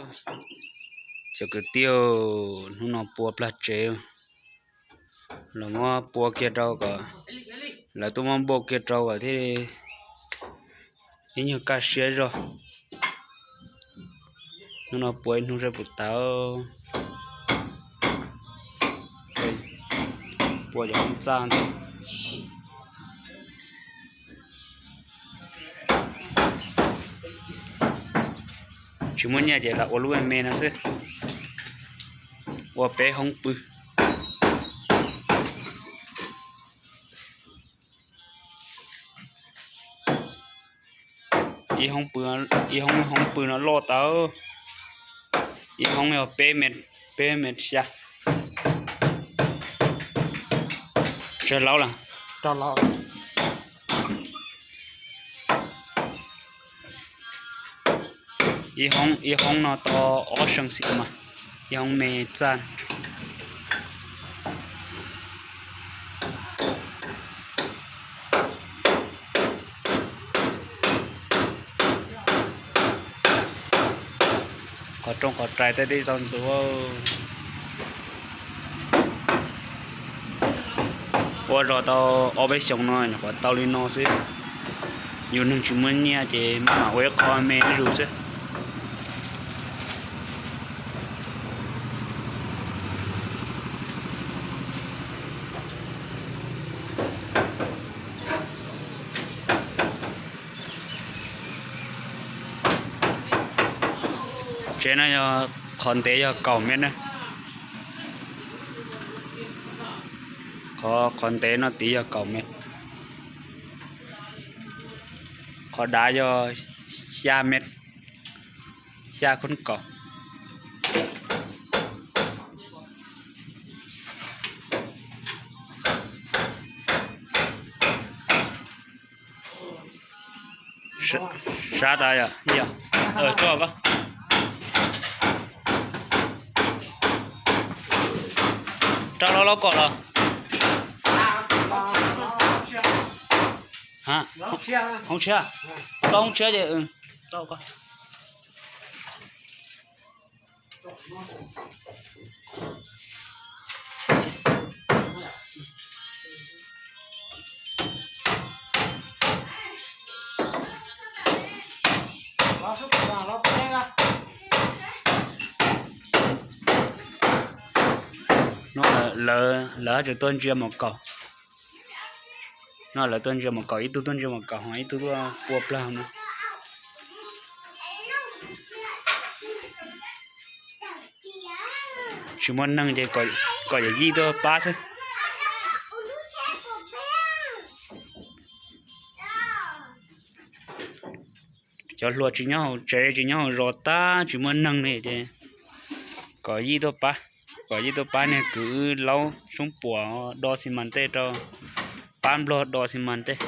Cov kwv tij, hnub no pua plag tsev, los muab pua kiag rau kom, lawv tuaj muab npau kiag rau kom thiaj li ib nyuag kaj siab zog. Hnub no pua ib hnub seb puas tau. Pua cov hoob txaj ntag. Tsis muaj nyiaj ces lam ua lub me me no xwb, ua peb hoob pw. Ib hoob pw, ib hoob, hoob pw no loj tau, ib hoob yog peb me, peb me xya. Tsawg laub lawm? Ib hoob, ib hoob no tau ob seem xwb mas, ib hoob me txaj. Qhov rooj qhov rais tej tib tau ntuav. Ua zog tau ob peb xyoos no nyuam qhuav tau li no xwb. Yus neeg tsis muaj nyiaj ces maj mam ua ib qho me zus xwb. Tsev no yog qhov ntev yog kaum mev na. Qhov, qhov ntev no tid yog kaum mev. Qhov dav yog xya mev, xya khoob kaum. Sab tas yog, yog, tso koj rau laub laub kom los. Hoob tshiab, koj hoob tshiab ces koj. No lawv, lawv tseem tuaj ntsia mus kaum. No lawv tuaj ntsia mus kaum, ib tug tuaj ntsia mus kaum, ib tug tuaj pua plag no. Tsis muaj neeg ces kom yawm yij tuaj pab xwb. Cov hluas tsis nyob hauv tsev tsis nyob hauv zos tag tsis muaj neeg li ces kom yij tuaj pab, kom yij tuaj pab niag kwv laub soob puam do xi mas tej rau, pab nplog do xi mas tej.